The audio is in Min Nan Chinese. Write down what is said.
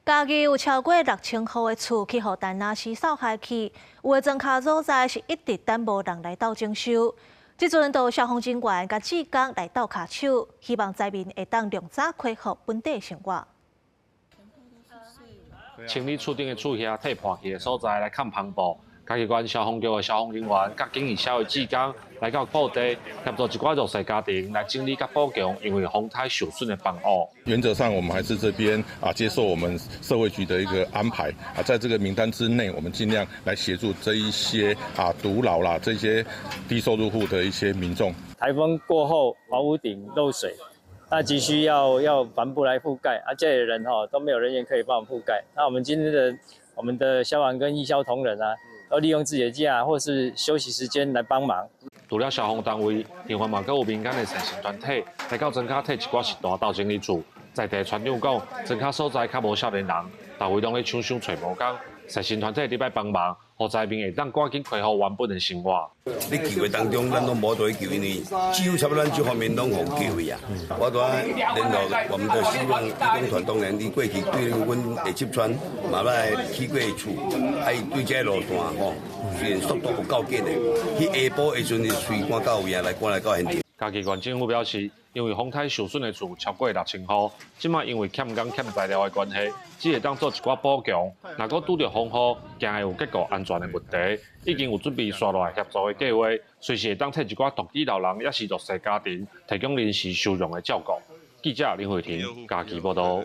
嘉義有超過6000戶的厝去予田螺絲掃害去，有的莊跤所在是一直等無人來鬥整修。這陣就消防人員佮志工來鬥跤手，希望災民會當量早恢復本底生活。清理厝頂的厝瓦替破去的所在來崁帆布。嘉義縣消防局的消防人員、佮景義社的志工來到布地，協助一寡弱勢家庭來整理佮補強，因為風颱受損的房屋。原則上，我們還是這邊啊，接受我們社會局的一個安排啊，在這個名單之內，我們盡量來協助這一些啊獨老啦、這些低收入戶的一些民眾。颱風過後，房屋頂漏水，那急需要帆布來覆蓋，啊，這裡人哈都沒有人員可以幫我們覆蓋。那我們今天的我們的消防跟義消同仁啊，都利用自己的假或是休息時間來幫忙。除了消防單位，另外嘛，閣有民間的善心團體來到莊跤替一寡序大鬥整理厝。在地村長講，莊跤所在較無少年人，逐位攏咧搶修揣無工，善心團體佇擺幫忙，予災民會當趕緊恢復原本的生活。咧救的當中，咱攏無法去救，因為幾乎差不多咱這方面攏予救去啊。我拄仔聯絡，我們都希望義工團當然，伊過去對阮下七村嘛來起過厝，啊，伊對這個路線吼，雖然速度有夠緊的，彼下晡的時陣隨趕到位啊，來趕來到現場。嘉義縣政府表示，因為風颱受損的厝超過6000戶，這馬因為欠工欠材料的關係，只會當做一寡補強。若閣拄著風雨，驚會有結構安全的問題，已經有準備紲落來協助的計劃，隨時會當替一寡獨居老人抑是弱勢家庭提供臨時收容的照顧。記者林慧婷嘉義報道。